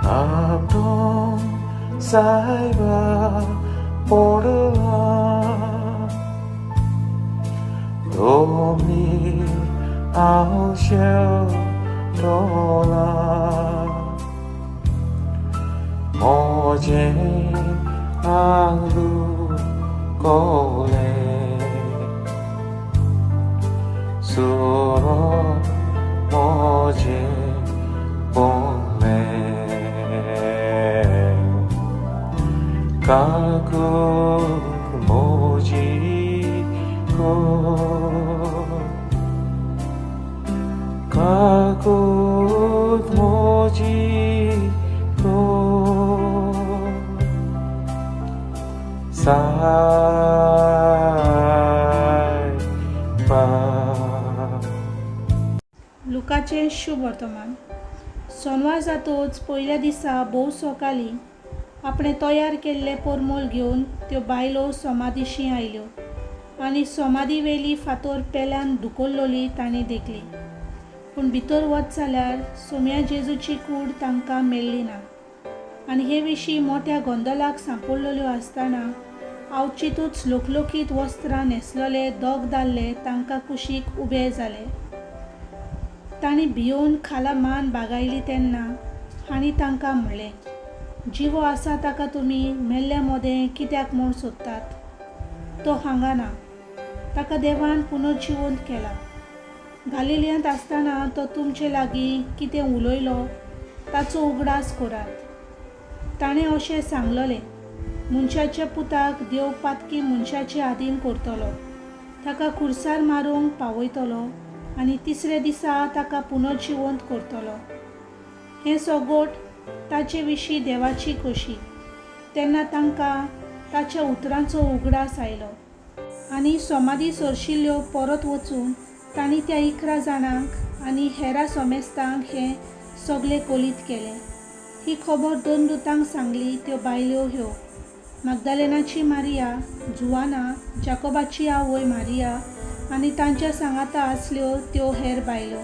Abdon Saiba Porla Dormir ao céu dola Moje Alu Kole Suro Moje Pole Kakuk Moji Ko Kakut Moji Ko Sai Ba लुकाचें शुभवर्तमान. Sonwar जातोच पयल्या दिसा भोव सकाळीं आपणें तयार केल्लें परमल घेवन त्यो बायलो समाधीशी आयल्यो आनी समाधी वेली फातोर पेल्यान धुकल्लोली तांणी देखली. पूण भितर वच जाल्यार सोम्या जेजूची कूड तांकां मेळ्ळी ना. आनी हे विशीं मोट्या गोंदळाक सांपडलेल्यो आसतना आवचितूच लोकलोकीत वस्त्रां न्हेसलेले दोग दादले तांकां कुशीक उबे जाले. तांणी भियोवन खाला मान बागायली तेन्ना हांणी तांकां म्हणलें, जिवो आसा ताका तुमी मेल्ल्या मोदें कित्याक म्हूण सोदतात? तो हांगा ना, ताका देवान पुनर्जिवंत केला. गालिलियांत आसतना तो तुमचे लागीं कितें उलयलो ताचो उगडास करात. ताणें अशें सांगलेलें, मनशाच्या पुताक देव पातकी मनशाचे आदीन करतलो, ताका खुर्सार मारूंक पावयतलो आनी तिसऱ्या दिसा ताका पुनर्जिवंत करतलो. हें सगोट ताचे विशीं देवाची खोशी. तेन्ना तांकां ताच्या उतरांचो उगडास आयलो आनी समाधी सरशिल्ल्यो परत वचून तांणी त्या 11 जाणांक आनी हेरा समेस्तांक हें सगळें कळीत केलें. ही खबर दोन दुतांक सांगली त्यो बायल्यो ह्यो: मागदालेनाची मारिया, जुवाना, जाकोबाची आवय मारिया आनी तांच्या सांगाता आसल्यो त्यो हेर बायलो.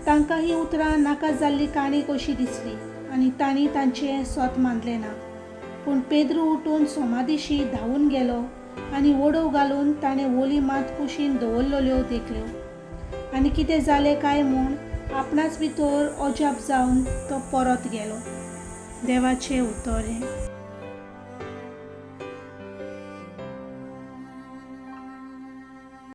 तांकां ही उतरां नाका जाल्ली काणी कशी दिसली आनी तांणी तांचें सोत मानलें ना. पूण पेद्रू उठून समाधीशी धांवून गेलो आनी वडोव घालून ताणें ओली मात कुशीन दवरलेल्यो देखल्यो आनी कितें जालें काय म्हूण आपणाच भितर अजाप जावन तो परत गेलो. देवाचें उतर हें.